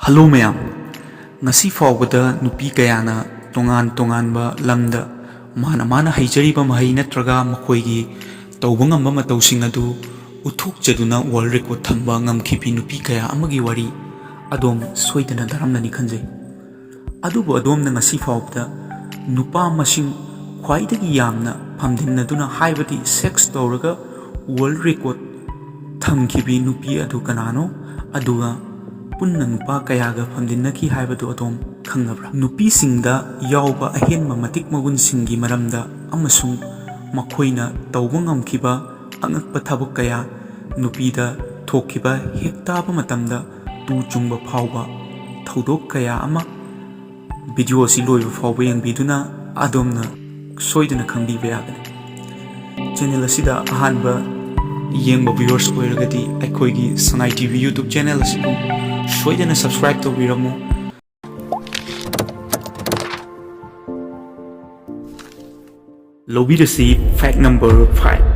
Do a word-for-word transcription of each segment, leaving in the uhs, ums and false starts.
Hello ꯃꯌꯥꯝ, ꯉꯁꯤ ꯐꯥꯎꯕꯗ ꯅꯨꯄꯤ ꯀꯌꯥꯅ ꯇꯣꯉꯥꯟ ꯇꯣꯉꯥꯟꯕ ꯂꯝꯗ ꯃꯥꯅ ꯃꯥꯅ ꯍꯩꯖꯔꯤꯕ ꯃꯍꯩ ꯅꯠꯇ꯭ꯔꯒ ꯃꯈꯣꯏꯒꯤ ꯇꯧꯕ ꯉꯝꯕ ꯃꯇꯧꯁꯤꯡ ꯑꯗꯨ ꯎꯠꯊꯣꯛꯆꯗꯨꯅ ꯋꯥꯔꯜ ꯔꯦꯀꯣꯔꯗ ꯊꯝꯕ ꯉꯝꯈꯤꯕꯤ ꯅꯨꯄꯤ ꯀꯌꯥ ꯑꯃꯒꯤ ꯋꯥꯔꯤ ꯑꯗꯣꯝ ꯁꯣꯏꯗꯅ ꯇꯥꯔꯝꯂꯅꯤ ꯈꯟꯖꯩ꯫ ꯑꯗꯨꯕꯨ ꯑꯗꯣꯝꯅ ꯉꯁꯤ ꯐꯥꯎꯕꯗ ꯅꯨꯄꯥ ꯃꯁꯤꯡ ꯈ꯭ꯋꯥꯏꯗꯒꯤ ꯌꯥꯝꯅ ꯐꯝꯖꯤꯟꯅꯗꯨꯅ, ꯍꯥꯏꯕꯗꯤ ꯁꯦꯛꯁ ꯇꯧꯔꯒ ꯋꯥꯔꯜ ꯔꯦꯀꯣꯔꯗ ꯊꯝꯈꯤꯕꯤ ꯅꯨꯄꯤ ꯑꯗꯨ ꯀꯅꯥꯅꯣ? ꯑꯗꯨꯒ ꯄꯨꯟꯅ ꯅꯨꯄꯥ ꯀꯌꯥꯒ ꯐꯝꯖꯤꯟꯅꯈꯤ ꯍꯥꯏꯕꯗꯨ ꯑꯗꯣꯝ ꯈꯪꯅꯕ꯭ꯔꯥ? ꯅꯨꯄꯤꯁꯤꯡꯗ ꯌꯥꯎꯕ ꯑꯍꯦꯟꯕ ꯃꯇꯤꯛ ꯃꯒꯨꯟꯁꯤꯡꯒꯤ ꯃꯔꯝꯗ ꯑꯃꯁꯨꯡ ꯃꯈꯣꯏꯅ ꯇꯧꯕ ꯉꯝꯈꯤꯕ ꯑꯉꯛꯄ ꯊꯕꯛ ꯀꯌꯥ, ꯅꯨꯄꯤꯗ ꯊꯣꯛꯈꯤꯕ ꯍꯦꯛ ꯇꯥꯕ ꯃꯇꯝꯗ ꯇꯨ ꯆꯨꯡꯕ ꯐꯥꯎꯕ ꯊꯧꯗꯣꯛ ꯀꯌꯥ ꯑꯃ ꯚꯤꯗꯤꯑꯣ ꯑꯁꯤ ꯂꯣꯏꯕ ꯐꯥꯎꯕ ꯌꯦꯡꯕꯤꯗꯨꯅ ꯑꯗꯣꯝꯅ ꯁꯣꯏꯗꯅ ꯈꯪꯕꯤꯕ ꯌꯥꯒꯅꯤ꯫ ꯆꯦꯅꯦꯜ ꯑꯁꯤꯗ ꯑꯍꯥꯟꯕ ꯌꯦꯡꯕ ꯚ꯭ꯌꯨꯋꯔꯁ ꯑꯣꯏꯔꯒꯗꯤ ꯑꯩꯈꯣꯏꯒꯤ ꯁꯉꯥꯏ ꯇꯤ ꯚꯤ ꯌꯨꯇ꯭ꯌꯨꯕ ꯆꯦꯅꯦꯜ ꯑꯁꯤꯕꯨ ꯁꯣꯏꯗꯅ ꯁꯕꯁꯀ꯭ꯔꯥꯏꯕ ꯇꯧꯕꯤꯔꯝꯃꯨ꯫ ꯂꯧꯕꯤꯔꯁꯤ ꯐꯦꯛ ꯅꯝꯕꯔ ꯐꯥꯏꯚ꯫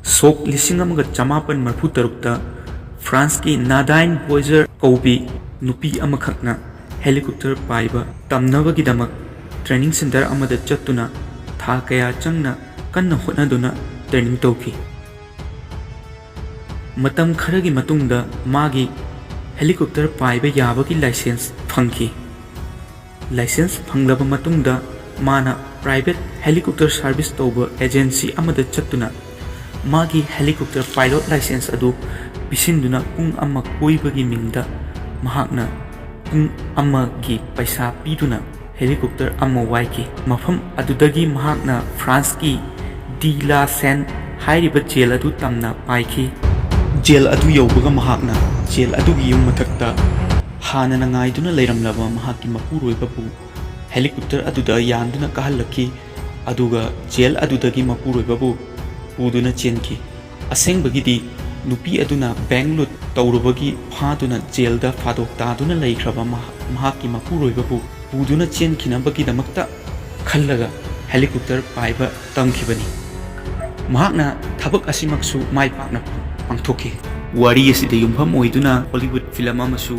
ꯁꯣꯛ ꯂꯤꯁꯤꯡ ꯑꯃꯒ ꯆꯃꯥꯄꯟ ꯃꯔꯤꯐꯨ ꯇꯔꯨꯛꯇ ꯐ꯭ꯔꯥꯟꯁꯀꯤ ꯅꯥꯗꯥꯏꯟ ꯕꯣꯏꯖꯔ ꯀꯧꯕꯤ ꯅꯨꯄꯤ ꯑꯃꯈꯛꯅ ꯍꯦꯂꯤꯀꯣꯞꯇꯔ ꯄꯥꯏꯕ ꯇꯝꯅꯕꯒꯤꯗꯃꯛ ꯇ꯭ꯔꯦꯅꯤꯡ ꯁꯦꯟꯇꯔ ꯑꯃꯗ ꯆꯠꯇꯨꯅ ꯊꯥ ꯀꯌꯥ ꯆꯪꯅ ꯀꯟꯅ ꯍꯣꯠꯅꯗꯨꯅ ꯇ꯭ꯔꯦꯅꯤꯡ ꯇꯧꯈꯤ꯫ ꯃꯇꯝ ꯈꯔꯒꯤ ꯃꯇꯨꯡꯗ ꯃꯥꯒꯤ ꯍꯦꯂꯤꯀꯣꯞꯇꯔ ꯄꯥꯏꯕ ꯌꯥꯕꯒꯤ ꯂꯥꯏꯁꯦꯟꯁ ꯐꯪꯈꯤ꯫ ꯂꯥꯏꯁꯦꯟꯁ ꯐꯪꯂꯕ ꯃꯇꯨꯡꯗ ꯃꯥꯅ ꯄ꯭ꯔꯥꯏꯚꯦꯠ ꯍꯦꯂꯤꯀꯣꯞꯇꯔ ꯁꯥꯔꯚꯤꯁ ꯇꯧꯕ ꯑꯦꯖꯦꯟꯁꯤ ꯑꯃꯗ ꯆꯠꯇꯨꯅ ꯃꯥꯒꯤ ꯍꯦꯂꯤꯀꯣꯞꯇꯔ ꯄꯥꯏꯂꯣꯠ ꯂꯥꯏꯁꯦꯟꯁ ꯑꯗꯨ ꯄꯤꯁꯤꯟꯗꯨꯅ ꯄꯨꯡ ꯑꯃ ꯀꯣꯏꯕꯒꯤ ꯃꯤꯡꯗ ꯃꯍꯥꯛꯅ ꯄꯨꯡ ꯑꯃꯒꯤ ꯄꯩꯁꯥ ꯄꯤꯗꯨꯅ ꯍꯦꯂꯤꯀꯣꯞꯇꯔ ꯑꯃ ꯋꯥꯏꯈꯤ꯫ ꯃꯐꯝ ꯑꯗꯨꯗꯒꯤ ꯃꯍꯥꯛꯅ ꯐ꯭ꯔꯥꯟꯁꯀꯤ ꯗꯤ ꯂꯥ ꯁꯦꯟ ꯍꯥꯏꯔꯤꯕ ꯖꯦꯜ ꯑꯗꯨ ꯇꯝꯅ ꯄꯥꯏꯈꯤ꯫ ꯖꯦꯜ ꯑꯗꯨ ꯌꯧꯕꯒ ꯃꯍꯥꯛꯅ ꯖꯦꯜ ꯑꯗꯨꯒꯤ ꯌꯨꯝ ꯃꯊꯛꯇ ꯍꯥꯟꯅꯅ ꯉꯥꯏꯗꯨꯅ ꯂꯩꯔꯝꯂꯕ ꯃꯍꯥꯛꯀꯤ ꯃꯄꯨꯔꯣꯏꯕꯕꯨ ꯍꯦꯂꯤꯀꯣꯞꯇꯔ ꯑꯗꯨꯗ ꯌꯥꯟꯗꯨꯅ ꯀꯥꯍꯜꯂꯛꯈꯤ, ꯑꯗꯨꯒ ꯖꯦꯜ ꯑꯗꯨꯗꯒꯤ ꯃꯄꯨꯔꯣꯏꯕꯕꯨ ꯄꯨꯗꯨꯅ ꯆꯦꯟꯈꯤ꯫ ꯑꯁꯦꯡꯕꯒꯤꯗꯤ ꯅꯨꯄꯤ ꯑꯗꯨꯅ ꯕꯦꯡꯛ ꯂꯨꯠ ꯇꯧꯔꯨꯕꯒꯤ ꯐꯥꯗꯨꯅ ꯖꯦꯜꯗ ꯐꯥꯗꯣꯛ ꯇꯥꯗꯨꯅ ꯂꯩꯈ꯭ꯔꯕ ꯃꯍꯥꯛ-, ꯃꯍꯥꯛꯀꯤ ꯃꯄꯨꯔꯣꯏꯕꯕꯨ ꯄꯨꯗꯨꯅ ꯆꯦꯟꯈꯤꯅꯕꯒꯤꯗꯃꯛꯇ ꯈꯜꯂꯒ ꯍꯦꯂꯤꯀꯣꯞꯇꯔ ꯄꯥꯏꯕ ꯇꯝꯈꯤꯕꯅꯤ꯫ ꯃꯍꯥꯛꯅ ꯊꯕꯛ ꯑꯁꯤꯃꯛꯁꯨ ꯃꯥꯏ ꯄꯥꯛꯅ ꯄꯥꯡꯊꯣꯛꯈꯤ꯫ ꯋꯥꯔꯤ ꯑꯁꯤꯗ ꯌꯨꯝꯐꯝ ꯑꯣꯏꯗꯨꯅ ꯍꯣꯂꯤꯋꯨꯗ ꯐꯤꯂꯝ ꯑꯃꯁꯨ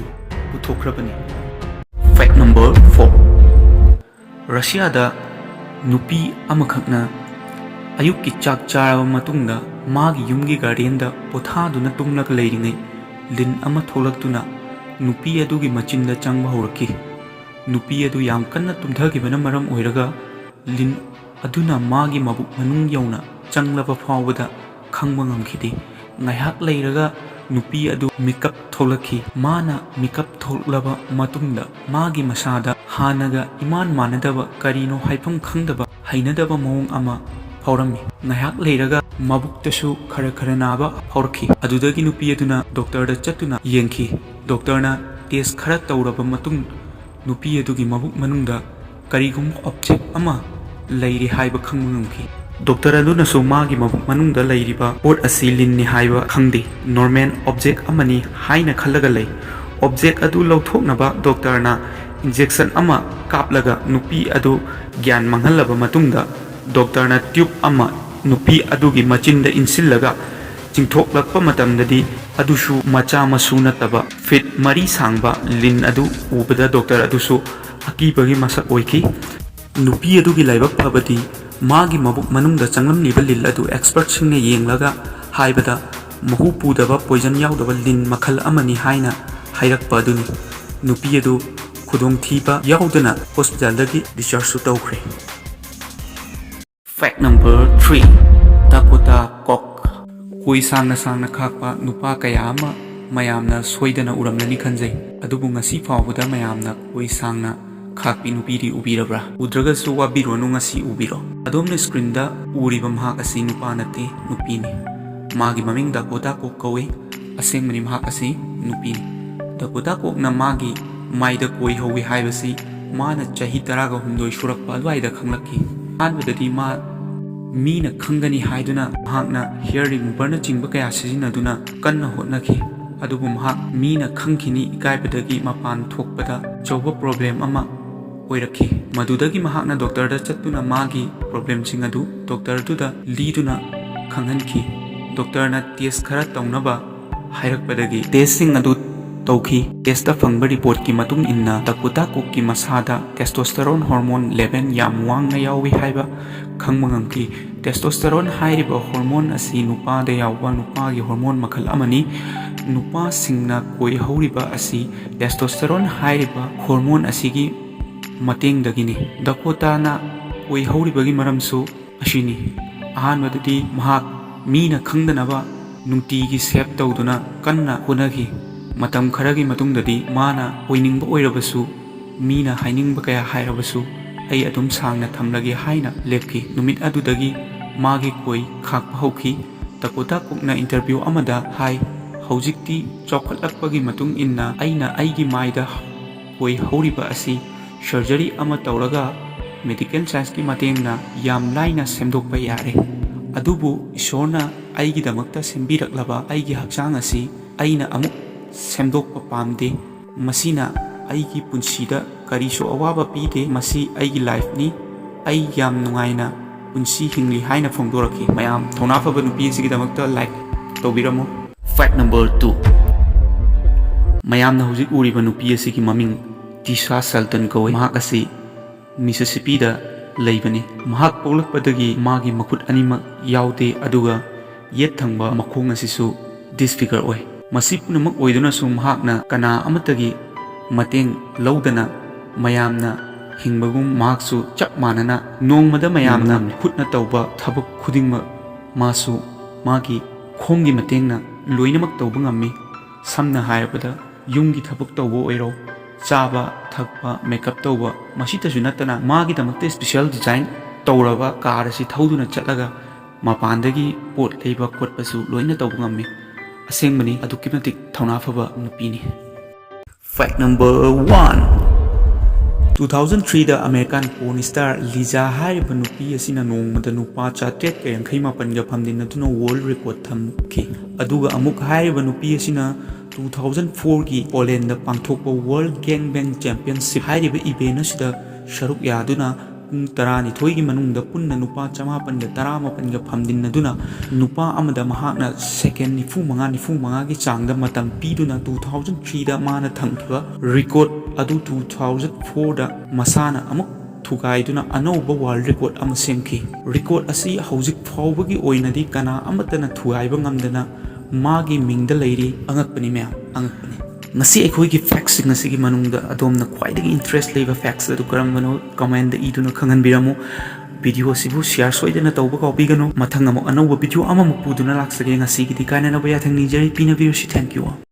ꯄꯨꯊꯣꯛꯈ꯭ꯔꯕꯅꯤ꯫ Fact number four, ꯔꯁꯤꯌꯥꯗ ꯅꯨꯄꯤ ꯑꯃꯈꯛꯅ ꯑꯌꯨꯛꯀꯤ ꯆꯥꯛ ꯆꯥꯔꯕ ꯃꯇꯨꯡꯗ ꯃꯥꯒꯤ ꯌꯨꯝꯒꯤ ꯒꯥꯔꯗꯦꯟꯗ ꯄꯣꯊꯥꯗꯨꯅ ꯇꯨꯝꯂꯒ ꯂꯩꯔꯤꯉꯩ ꯂꯤꯟ ꯑꯃ ꯊꯣꯛꯂꯛꯇꯨꯅ ꯅꯨꯄꯤ ꯑꯗꯨꯒꯤ ꯃꯆꯤꯟꯗ ꯆꯪꯕ ꯍꯧꯔꯛꯈꯤ꯫ ꯅꯨꯄꯤ ꯑꯗꯨ ꯌꯥꯝ ꯀꯟꯅ ꯇꯨꯝꯊꯈꯤꯕꯅ ꯃꯔꯝ ꯑꯣꯏꯔꯒ ꯂꯤꯟ ꯑꯗꯨꯅ ꯃꯥꯒꯤ ꯃꯕꯨꯛ ꯃꯅꯨꯡ ꯌꯧꯅ ꯆꯪꯂꯕ ꯐꯥꯎꯕꯗ ꯈꯪꯕ ꯉꯝꯈꯤꯗꯦ꯫ ꯉꯥꯏꯍꯥꯛ ꯂꯩꯔꯒ ꯅꯨꯄꯤ ꯑꯗꯨ ꯃꯤꯀꯞ ꯊꯣꯛꯂꯛꯈꯤ꯫ ꯃꯥꯅ ꯃꯤꯀꯞ ꯊꯣꯛꯂꯕ ꯃꯇꯨꯡꯗ ꯃꯥꯒꯤ ꯃꯁꯥꯗ ꯍꯥꯟꯅꯒ ꯏꯃꯥꯟ ꯃꯥꯟꯅꯗꯕ, ꯀꯔꯤꯅꯣ ꯍꯥꯏꯐꯝ ꯈꯪꯗꯕ ꯍꯩꯅꯗꯕ ꯃꯑꯣꯡ ꯑꯃ ꯐꯥꯎꯔꯝꯃꯤ꯫ ꯉꯥꯏꯍꯥꯛ ꯂꯩꯔꯒ ꯃꯕꯨꯛꯇꯁꯨ ꯈꯔ ꯈꯔ ꯅꯥꯕ ꯐꯥꯎꯔꯛꯈꯤ꯫ ꯑꯗꯨꯗꯒꯤ ꯅꯨꯄꯤ ꯑꯗꯨꯅ ꯗꯣꯛꯇꯔꯗ ꯆꯠꯇꯨꯅ ꯌꯦꯡꯈꯤ꯫ ꯗꯣꯛꯇꯔꯅ ꯇꯦꯁ ꯈꯔ ꯇꯧꯔꯕ ꯃꯇꯨꯡ ꯅꯨꯄꯤ ꯑꯗꯨꯒꯤ ꯃꯕꯨꯛ ꯃꯅꯨꯡꯗ ꯀꯔꯤꯒꯨꯝꯕ ꯑꯣꯕꯖꯦꯛ ꯑꯃ ꯂꯩꯔꯤ ꯍꯥꯏꯕ ꯈꯪꯕ ꯉꯝꯈꯤ꯫ ꯗꯣꯛꯇꯔ ꯑꯗꯨꯅꯁꯨ ꯃꯥꯒꯤ ꯃꯕꯨꯛ ꯃꯅꯨꯡꯗ ꯂꯩꯔꯤꯕ ꯄꯣꯠ ꯑꯁꯤ ꯂꯤꯟꯅꯤ ꯍꯥꯏꯕ ꯈꯪꯗꯦ, ꯅꯣꯔꯃꯦꯜ ꯑꯣꯕꯖꯦꯛ ꯑꯃꯅꯤ ꯍꯥꯏꯅ ꯈꯜꯂꯒ ꯂꯩ꯫ ꯑꯣꯕꯖꯦꯛ ꯑꯗꯨ ꯂꯧꯊꯣꯛꯅꯕ ꯗꯣꯛꯇꯔꯅ ꯏꯟꯖꯦꯛꯁꯟ ꯑꯃ ꯀꯥꯞꯂꯒ ꯅꯨꯄꯤ ꯑꯗꯨ ꯒ꯭ꯌꯥꯟ ꯃꯥꯡꯍꯜꯂꯕ ꯃꯇꯨꯡꯗ ꯗꯣꯛꯇꯔꯅ ꯇ꯭ꯌꯨꯕ ꯑꯃ ꯅꯨꯄꯤ ꯑꯗꯨꯒꯤ ꯃꯆꯤꯟꯗ ꯏꯟꯁꯤꯜꯂꯒ ꯆꯤꯡꯊꯣꯛꯂꯛꯄ ꯃꯇꯝꯗꯗꯤ ꯑꯗꯨꯁꯨ ꯃꯆꯥ ꯃꯁꯨ ꯅꯠꯇꯕ ꯐꯤꯠ ꯃꯔꯤ ꯁꯥꯡꯕ ꯂꯤꯟ ꯑꯗꯨ ꯎꯕꯗ ꯗꯣꯛꯇꯔ ꯑꯗꯨꯁꯨ ꯑꯀꯤꯕꯒꯤ ꯃꯁꯛ ꯑꯣꯏꯈꯤ꯫ ꯅꯨꯄꯤ ꯑꯗꯨꯒꯤ ꯂꯥꯏꯕꯛ ꯐꯕꯗꯤ ꯃꯥꯒꯤ ꯃꯕꯨꯛ ꯃꯅꯨꯡꯗ ꯆꯪꯂꯝꯂꯤꯕ ꯂꯤꯟ ꯑꯗꯨ ꯑꯦꯛꯁꯄꯔꯠꯁꯤꯡꯅ ꯌꯦꯡꯂꯒ ꯍꯥꯏꯕꯗ ꯃꯍꯨ ꯄꯨꯗꯕ, ꯄꯣꯏꯖꯟ ꯌꯥꯎꯗꯕ ꯂꯤꯟ ꯃꯈꯜ ꯑꯃꯅꯤ ꯍꯥꯏꯅ ꯍꯥꯏꯔꯛꯄ ꯑꯗꯨꯅꯤ꯫ ꯅꯨꯄꯤ ꯑꯗꯨ ꯈꯨꯗꯣꯡꯊꯤꯕ ꯌꯥꯎꯗꯅ ꯍꯣꯁꯄꯤꯇꯥꯜꯗꯒꯤ ꯗꯤꯁꯆꯥꯔꯖꯁꯨ ꯇꯧꯈ꯭ꯔꯦ꯫ Fact number three, ꯗꯀꯣꯇꯥ ꯀꯣꯛ꯫ ꯀꯣꯏ ꯁꯥꯡꯅ ꯁꯥꯡꯅ ꯈꯥꯛꯄ ꯅꯨꯄꯥ ꯀꯌꯥ ꯑꯃ ꯃꯌꯥꯝꯅ ꯁꯣꯏꯗꯅ ꯎꯔꯝꯂꯅꯤ ꯈꯟꯖꯩ꯫ ꯑꯗꯨꯕꯨ ꯉꯁꯤ ꯐꯥꯎꯕꯗ ꯃꯌꯥꯝꯅ ꯀꯣꯏ ꯁꯥꯡꯅ ꯈꯥꯛꯄꯤ ꯅꯨꯄꯤꯗꯤ ꯎꯕꯤꯔꯕ꯭ꯔꯥ? ꯎꯗ꯭ꯔꯒꯁꯨ ꯋꯥꯕꯤꯔꯨꯔꯅꯨ, ꯉꯁꯤ ꯎꯕꯤꯔꯣ꯫ ꯑꯗꯣꯝꯅ ꯁ꯭ꯀ꯭ꯔꯤꯟꯗ ꯎꯔꯤꯕ ꯃꯍꯥꯛ ꯑꯁꯤ ꯅꯨꯄꯥ ꯅꯠꯇꯦ, ꯅꯨꯄꯤꯅꯤ꯫ ꯃꯥꯒꯤ ꯃꯃꯤꯡ ꯗꯀꯣꯇꯥ ꯀꯣꯛ ꯀꯧꯏ꯫ ꯑꯁꯦꯡꯕꯅꯤ, ꯃꯍꯥꯛ ꯑꯁꯤ ꯅꯨꯄꯤꯅꯤ꯫ ꯗꯀꯣꯇꯥ ꯀꯣꯛꯅ ꯃꯥꯒꯤ ꯃꯥꯏꯗ ꯀꯣꯏ ꯍꯧꯋꯤ ꯍꯥꯏꯕꯁꯤ ꯃꯥꯅ ꯆꯍꯤ ꯇꯔꯥꯒ ꯍꯨꯝꯗꯣꯏ ꯁꯨꯔꯛꯄ ꯑꯗꯨꯋꯥꯏꯗ ꯈꯪꯂꯛꯈꯤ꯫ ꯑꯍꯥꯟꯕꯗꯗꯤ ꯃꯥ ꯃꯤꯅ ꯈꯪꯒꯅꯤ ꯍꯥꯏꯗꯨꯅ ꯃꯍꯥꯛꯅ ꯍꯤꯌꯔ ꯔꯤꯃꯨꯚꯔꯅꯆꯤꯡꯕ ꯀꯌꯥ ꯁꯤꯖꯤꯟꯅꯗꯨꯅ ꯀꯟꯅ ꯍꯣꯠꯅꯈꯤ꯫ ꯑꯗꯨꯕꯨ ꯃꯍꯥꯛ ꯃꯤꯅ ꯈꯪꯈꯤꯅꯤ ꯏꯀꯥꯏꯕꯗꯒꯤ ꯃꯄꯥꯟ ꯊꯣꯛꯄꯗ ꯑꯆꯧꯕ ꯄ꯭ꯔꯣꯕ꯭ꯂꯦꯝ ꯑꯃ ꯑꯣꯏꯔꯛꯈꯤ꯫ ꯃꯗꯨꯗꯒꯤ ꯃꯍꯥꯛꯅ ꯗꯣꯛꯇꯔꯗ ꯆꯠꯇꯨꯅ ꯃꯥꯒꯤ ꯄ꯭ꯔꯣꯕ꯭ꯂꯦꯝꯁꯤꯡ ꯑꯗꯨ ꯗꯣꯛꯇꯔꯗꯨꯗ ꯂꯤꯗꯨꯅ ꯈꯪꯍꯟꯈꯤ꯫ ꯗꯣꯛꯇꯔꯅ ꯇꯦꯁ ꯈꯔ ꯇꯧꯅꯕ ꯍꯥꯏꯔꯛꯄꯗꯒꯤ ꯇꯦꯁꯁꯤꯡ ꯑꯗꯨ ꯇꯧꯈꯤ꯫ ꯇꯦꯁꯇ ꯐꯪꯕ ꯔꯤꯄꯣꯔꯠꯀꯤ ꯃꯇꯨꯡ ꯏꯟꯅ ꯗꯀꯣꯇꯥ ꯀꯨꯛꯀꯤ ꯃꯁꯥꯗ testosterone hormone level ꯌꯥꯝ ꯋꯥꯡꯅ ꯌꯥꯎꯏ ꯍꯥꯏꯕ ꯈꯪꯕ ꯉꯝꯈꯤ꯫ Testosterone ꯍꯥꯏꯔꯤꯕ ꯍꯣꯔꯃꯣꯟ ꯑꯁꯤ ꯅꯨꯄꯥꯗ ꯌꯥꯎꯕ ꯅꯨꯄꯥꯒꯤ ꯍꯣꯔꯃꯣꯟ ꯃꯈꯜ ꯑꯃꯅꯤ꯫ ꯅꯨꯄꯥꯁꯤꯡꯅ ꯀꯣꯏꯍꯧꯔꯤꯕ ꯑꯁꯤ testosterone ꯍꯥꯏꯔꯤꯕ ꯍꯣꯔꯃꯣꯟ ꯑꯁꯤꯒꯤ ꯃꯇꯦꯡꯗꯒꯤꯅꯤ꯫ ꯗꯀꯣꯇꯥꯅ ꯀꯣꯏꯍꯧꯔꯤꯕꯒꯤ ꯃꯔꯝꯁꯨ ꯑꯁꯤꯅꯤ꯫ ꯑꯍꯥꯟꯕꯗꯗꯤ ꯃꯍꯥꯛ ꯃꯤꯅ ꯈꯪꯗꯅꯕ ꯅꯨꯡꯇꯤꯒꯤ ꯁꯦꯚ ꯇꯧꯗꯨꯅ ꯀꯟꯅ ꯍꯣꯠꯅꯈꯤ꯫ ꯃꯇꯝ ꯈꯔꯒꯤ ꯃꯇꯨꯡꯗꯗꯤ ꯃꯥꯅ ꯑꯣꯏꯅꯤꯡꯕ ꯑꯣꯏꯔꯕꯁꯨ, ꯃꯤꯅ ꯍꯥꯏꯅꯤꯡꯕ ꯀꯌꯥ ꯍꯥꯏꯔꯕꯁꯨ, "ꯑꯩ ꯑꯗꯨꯝ ꯁꯥꯡꯅ ꯊꯝꯂꯒꯦ" ꯍꯥꯏꯅ ꯂꯦꯞꯈꯤ꯫ ꯅꯨꯃꯤꯠ ꯑꯗꯨꯗꯒꯤ ꯃꯥꯒꯤ ꯀꯣꯏ ꯈꯥꯛꯄ ꯍꯧꯈꯤ꯫ ꯗꯀꯣꯇꯥ ꯀꯨꯛꯅ ꯏꯟꯇꯔꯚ꯭ꯌꯨ ꯑꯃꯗ ꯍꯥꯏ, "ꯍꯧꯖꯤꯛꯇꯤ ꯆꯥꯎꯈꯠꯂꯛꯄꯒꯤ ꯃꯇꯨꯡ ꯏꯟꯅ ꯑꯩꯅ ꯑꯩꯒꯤ ꯃꯥꯏꯗ ꯀꯣꯏ ꯍꯧꯔꯤꯕ ꯑꯁꯤ ꯁꯔꯖꯔꯤ ꯑꯃ ꯇꯧꯔꯒ ꯃꯦꯗꯤꯀꯦꯜ ꯁꯥꯏꯟꯁꯀꯤ ꯃꯇꯦꯡꯅ ꯌꯥꯝ ꯂꯥꯏꯅ ꯁꯦꯝꯗꯣꯛꯄ ꯌꯥꯔꯦ꯫ ꯑꯗꯨꯕꯨ ꯏꯁꯣꯔꯅ ꯑꯩꯒꯤꯗꯃꯛꯇ ꯁꯦꯝꯕꯤꯔꯛꯂꯕ ꯑꯩꯒꯤ ꯍꯛꯆꯥꯡ ꯑꯁꯤ ꯑꯩꯅ ꯑꯃꯨꯛ ꯁꯦꯝꯗꯣꯛꯄ ꯄꯥꯝꯗꯦ꯫ ꯃꯁꯤꯅ ꯑꯩꯒꯤ ꯄꯨꯟꯁꯤꯗ ꯀꯔꯤꯁꯨ ꯑꯋꯥꯕ ꯄꯤꯗꯦ꯫ ꯃꯁꯤ ꯑꯩꯒꯤ ꯂꯥꯏꯐꯅꯤ꯫ ꯑꯩ ꯌꯥꯝ ꯅꯨꯡꯉꯥꯏꯅ ꯄꯨꯟꯁꯤ ꯍꯤꯡꯂꯤ" ꯍꯥꯏꯅ ꯐꯣꯡꯗꯣꯔꯛꯈꯤ꯫ ꯃꯌꯥꯝ, ꯊꯧꯅꯥ ꯐꯕ ꯅꯨꯄꯤ ꯑꯁꯤꯒꯤꯗꯃꯛꯇ ꯂꯥꯏꯛ ꯇꯧꯕꯤꯔꯝꯃꯨ꯫ Fact number two. ꯃꯌꯥꯝꯅ ꯍꯧꯖꯤꯛ ꯎꯔꯤꯕ ꯅꯨꯄꯤ ꯑꯁꯤꯒꯤ ꯃꯃꯤꯡ ꯇꯤꯁꯥ ꯁꯜꯇꯟ ꯀꯧꯏ꯫ ꯃꯍꯥꯛ ꯑꯁꯤ ꯃꯤꯁꯤꯁꯤꯄꯤꯗ ꯂꯩꯕꯅꯤ꯫ ꯃꯍꯥꯛ ꯄꯣꯛꯂꯛꯄꯗꯒꯤ ꯃꯥꯒꯤ ꯃꯈꯨꯠ ꯑꯅꯤꯃꯛ ꯌꯥꯎꯗꯦ, ꯑꯗꯨꯒ ꯌꯦꯠ ꯊꯪꯕ ꯃꯈꯣꯡ ꯑꯁꯤꯁꯨ ꯗꯤꯁꯐꯤꯒꯔ ꯑꯣꯏ꯫ ꯃꯁꯤ ꯄꯨꯝꯅꯃꯛ ꯑꯣꯏꯗꯨꯅꯁꯨ ꯃꯍꯥꯛꯅ ꯀꯅꯥ ꯑꯃꯠꯇꯒꯤ ꯃꯇꯦꯡ ꯂꯧꯗꯅ ꯃꯌꯥꯝꯅ ꯍꯤꯡꯕꯒꯨꯝ ꯃꯍꯥꯛꯁꯨ ꯆꯞ ꯃꯥꯟꯅꯅ ꯅꯣꯡꯃꯗ ꯃꯌꯥꯝꯅ ꯍꯤꯡꯕ ꯉꯝꯃꯤ꯫ ꯈꯨꯠꯅ ꯇꯧꯕ ꯊꯕꯛ ꯈꯨꯗꯤꯡꯃꯛ ꯃꯥꯁꯨ ꯃꯥꯒꯤ ꯈꯣꯡꯒꯤ ꯃꯇꯦꯡꯅ ꯂꯣꯏꯅꯃꯛ ꯇꯧꯕ ꯉꯝꯃꯤ꯫ ꯁꯝꯅ ꯍꯥꯏꯔꯕꯗ, ꯌꯨꯝꯒꯤ ꯊꯕꯛ ꯇꯧꯕ ꯑꯣꯏꯔꯣ, ꯆꯥꯕ, ꯊꯛꯄ, ꯃꯦꯀꯞ ꯇꯧꯕ, ꯃꯁꯤꯇꯁꯨ ꯅꯠꯇꯅ ꯃꯥꯒꯤꯗꯃꯛꯇ ꯏꯁꯄꯤꯁꯦꯜ ꯗꯤꯖꯥꯏꯟ ꯇꯧꯔꯕ ꯀꯥꯔ ꯑꯁꯤ ꯊꯧꯗꯨꯅ ꯆꯠꯂꯒ ꯃꯄꯥꯟꯗꯒꯤ ꯄꯣꯠ ꯂꯩꯕ ꯈꯣꯠꯄꯁꯨ ꯂꯣꯏꯅ ꯇꯧꯕ ꯉꯝꯃꯤ꯫ ꯑꯁꯦꯡꯕꯅꯤ, ꯑꯗꯨꯛꯀꯤ ꯃꯇꯤꯛ ꯊꯧꯅꯥ ꯐꯕ ꯅꯨꯄꯤꯅꯤ꯫ Fact number one. Two thousand three ꯗ American porn star Lisa ꯍꯥꯏꯔꯤꯕ ꯅꯨꯄꯤ ꯑꯁꯤꯅ ꯅꯣꯡꯃꯗ ꯅꯨꯄꯥ ꯆꯥꯇ꯭ꯔꯦꯠꯀ ꯌꯥꯡꯈꯩ ꯃꯥꯄꯟꯒ ꯐꯝꯖꯤꯟꯅꯗꯨꯅ world record ꯊꯝꯈꯤ꯫ ꯑꯗꯨꯒ ꯑꯃꯨꯛ ꯍꯥꯏꯔꯤꯕ ꯅꯨꯄꯤ ꯑꯁꯤꯅ two thousand four ꯒꯤ ꯄꯣꯂꯦꯟꯗ ꯄꯥꯡꯊꯣꯛꯄ World Gangbang Championship ꯍꯥꯏꯔꯤꯕ event ꯑꯁꯤꯗ ꯁꯔꯨꯛ ꯌꯥꯗꯨꯅ ꯄꯨꯡ ꯇꯔꯥꯅꯤꯊꯣꯏꯒꯤ ꯃꯅꯨꯡꯗ ꯄꯨꯟꯅ ꯅꯨꯄꯥ ꯆꯃꯥꯄꯟꯒ ꯇꯔꯥꯃꯥꯄꯟꯒ ꯐꯝꯖꯤꯟꯅꯗꯨꯅ, ꯅꯨꯄꯥ ꯑꯃꯗ ꯃꯍꯥꯛꯅ ꯁꯦꯀꯦꯟ ꯅꯤꯐꯨ ꯃꯉꯥ, ꯅꯤꯐꯨ ꯃꯉꯥꯒꯤ ꯆꯥꯡꯗ ꯃꯇꯝ ꯄꯤꯗꯨꯅ, two thousand threeꯗ ꯃꯥꯅ ꯊꯝꯈꯤꯕ record ꯑꯗꯨ two thousand fourꯗ ꯃꯁꯥꯅ ꯑꯃꯨꯛ ꯊꯨꯒꯥꯏꯗꯨꯅ ꯑꯅꯧꯕ world record ꯑꯃ ꯁꯦꯝꯈꯤ꯫ Record ꯑꯁꯤ ꯍꯧꯖꯤꯛ ꯐꯥꯎꯕꯒꯤ ꯑꯣꯏꯅꯗꯤ ꯀꯅꯥ ꯑꯃꯠꯇꯅ ꯊꯨꯒꯥꯏꯕ ꯉꯝꯗꯅ ꯃꯥꯒꯤ ꯃꯤꯡꯗ ꯂꯩꯔꯤ꯫ ꯑꯉꯛꯄꯅꯤ ꯃꯌꯥꯝ, ꯑꯉꯛꯄꯅꯤ꯫ ꯉꯁꯤ ꯑꯩꯈꯣꯏꯒꯤ factsꯁꯤꯡ ꯑꯁꯤꯒꯤ ꯃꯅꯨꯡꯗ ꯑꯗꯣꯝꯅ ꯈ꯭ꯋꯥꯏꯗꯒꯤ interest ꯂꯩꯕ facts ꯑꯗꯨ ꯀꯔꯝꯕꯅꯣ? Commentꯗ ꯏꯗꯨꯅ ꯈꯪꯍꯟꯕꯤꯔꯝꯃꯨ꯫ Video ꯑꯁꯤꯕꯨ share ꯁꯣꯏꯗꯅ ꯇꯧꯕ ꯀꯥꯎꯕꯤꯒꯅꯨ꯫ ꯃꯊꯪ ꯑꯃꯨꯛ ꯑꯅꯧꯕ video ꯑꯃꯃꯨꯛ ꯄꯨꯗꯨꯅ ꯂꯥꯛꯆꯒꯦ꯫ ꯉꯁꯤꯒꯤꯗꯤ ꯀꯥꯏꯅꯅꯕ ꯌꯥꯊꯪ ꯅꯤꯖꯔꯤ꯫ ꯄꯤꯅꯕꯤꯔꯁꯤ꯫ Thank you all꯫